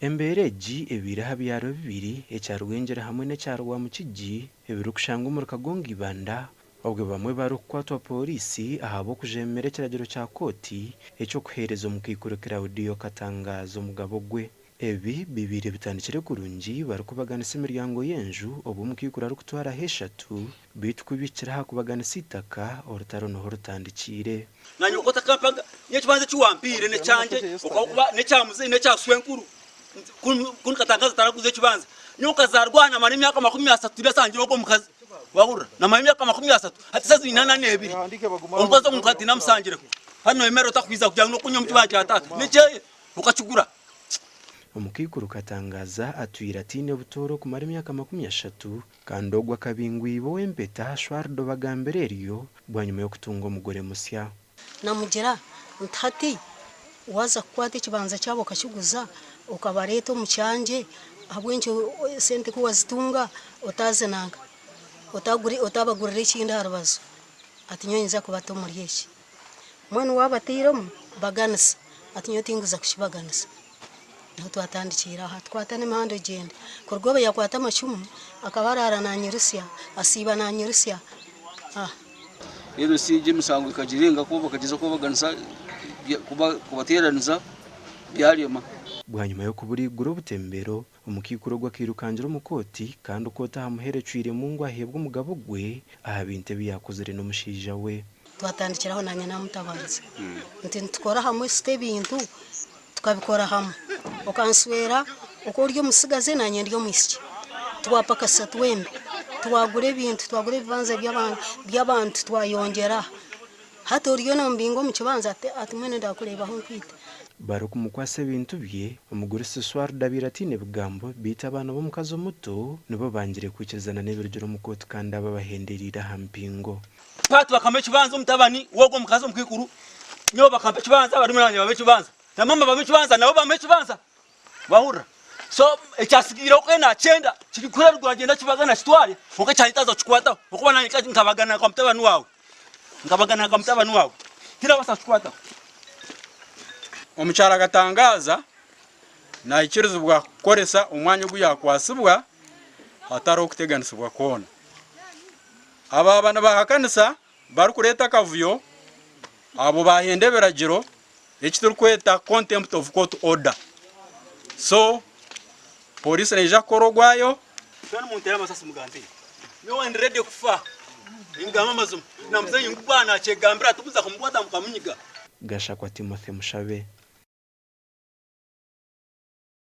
Embeera egi ebaire aha byaro bibiri ekya Rwengyera hamwe n'ekya Rwamukigi ebirikushangwa omuri Kagongo Ibanda obwo bamwe barikukwatwa pooriisi ahabw'okujeemera ekiragiro kya kooti eky'okuheereza omukaikuru Claudio Katangaza omugabo gwe. Ebi bibaire bitandikire kurungi barikubaganisa emiryango y'enju obwo omukaikuru arikutwaraho eshatu beitu ku bihikire aha kubaganisa eitaka orutaro niho rutandikiire. Nanye oku otakampaga nyowe ekibanza eki wampaire n'ekyangye okuba n'ekya muzeeyi n'ekya swenkuru kunu Katangaza taraguza ekibanza nyowe nkazaarwa aha namara emyaka 30 ndasangire ogwo mukazi wahurira namara emyaka 30 hati saaha ziri inaana n'ebiri omukazi ogu nkaba tinamusangireho hati noyemerera ota kwija kugira ngu n'okunywa omu kibanja kya taata n'ekyeye okakigura. Omukaikuru Katangaza atwire ataine butooro kumara emyaka 30 Kandi ogwo akabingwa iba ow'empeta Shwardo bagambira eryo bwanyima y'okutunga omugore musya. Namugira nti, Hati waaza kukwata ekibanja kyabo okakiguza, okabareeta omu kyangye, ahabw'enki esente ku wazitunga otaazinanka, otaabagurira ekindi aha rubaju? Ati nyowe ninza kubata omuri eki. Mbwenu waabatairemu baganisa, ati nyowe tinkuza kukibaganisa. Niho twatandikiire aho tukwata n'emihanda ogyenda. Kuruga obu yakwata amacumu akaba araara nanyirusya, asiiba nanyirusya. Reero ensi egyo emisango ekagirenga ku bakagyeza kubabaganisa kubateeraniza byarema. Bwanyima y'okubura eiguru obutembero, omukaikuru ogwo akairukangira omu kooti kandi kooti aha muheru ecwiremu ngu aheebwe omugabo gwe aha bintu ebi yaakozire n'omushaija we. Twatandikira aho naanye naamutabaariza nti nitukora hamwe sita ebintu Tukabikora hamwe. Okanswera oku ori omutsigazi naanye ndi omwishiki. Twapakasisa twembi. Twagura ebintu, twagura ebibanza by'abantu twayongyera aha. Hati oriyo noombinga omu kibanja ati mbwenu ndaakureebaho nkwite. Barikumukwatsa ebintu bye, omugurusi Swarda abaire ataine bigambo beitu abaana b'omukazi omuto nibo bangire kwikirizana n'ebirugire omu kooti kandi aba abahendereire aha mpingo. Hati bakampa ekibanza omutabani w'ogwo mukazi omukaikuru nyowe bakampa ekibanza barumuna bangye bampa ekibanza na maama bampa ekibanza nabo bampa ekibanza wahurira so ekyasigiireho ku nakyenda kiri kurerwa agyenda akibagana akitware kwonka ekyangye taaza kukikwataho ahakuba nanye nkabagana nka mutabani waawe nkabagana nka mutabani waawe tirabaasa kukikwataho. Omukyara Katangaza naikirizibwa kukoresa omwanya ogu yaakwatsibwa hatariho kuteganisibwa kwona. Abaaba nibahakanisa barikureeta akavuyo, abo baahenda ebiragiro eki turikweta contempt of court order. So pooriisi neija kukora ogwayo. Twena muntere amasasi muganteire. Nyowe ndi ready kufa. Ningamba amazima. Na muzeyi ngu bwana akyegambira ati muza kumukwata mukamunyiga. Gashakwa Timothy Mushabe.